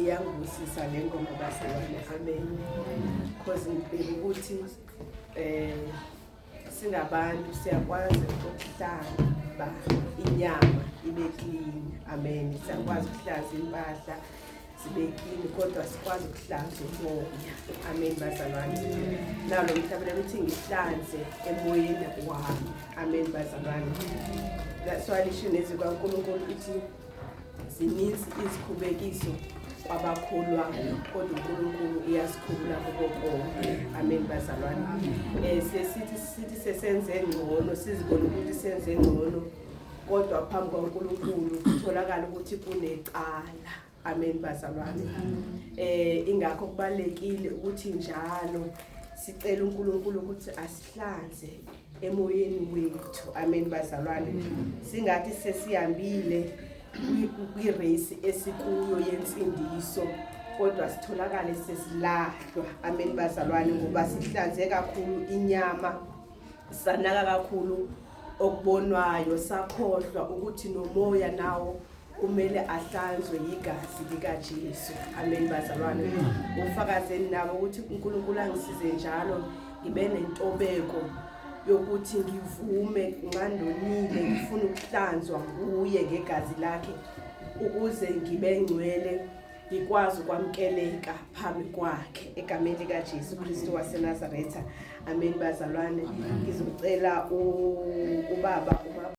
Iyangibusisa le ngoma bazalwane, amen. Cause ngibheka ukuthi singabantu siyakwazi ukuhlamba inyama ibe clean, amen. Siyakwazi ukuhlanza impahla zibe clean, kodwa sikwazi ukuhlanza umoya, amen bazalwane. Nalo mhlabelelo uthi ngihlanze emoyeni wami, amen bazalwane. That's why lisho nezwi kaNkulunkulu ithi zininzi izikhubekiso kwabakholwayo, kodwa uNkulunkulu uyasikhulula kuko konke, amen bazalwane. Sesithi sithi sesenze ngcono, sizibone ukuthi senze ngcono, kodwa phambi kwaNkulunkulu kutholakala ukuthi kunecala, amen bazalwane. Ingakho kubalekile ukuthi njalo sicela uNkulunkulu ukuthi asihlanze emoyeni wethu, amen bazalwane. Singathi sesihambile kwi-race esikuyo yensindiso, kodwa sitholakale sesilahlwa, amen bazalwane, ngoba sihlanze kakhulu inyama, sanaka kakhulu okubonwayo, sakhohlwa ukuthi nomoya nawo kumele ahlanzwe yigazi likaJesu, amen bazalwane. Ufakazeni nabo ukuthi uNkulunkulu angisize njalo ngibe nentobeko yokuthi ngivume nxandonile, ngifuna ukuhlanzwa nguye ngegazi lakhe ukuze ngibe ngcwele, ngikwazi ukwamkeleka phambi kwakhe egameni likaJesu Kristu waseNazaretha, amen bazalwane. Ngizocela ubaba uma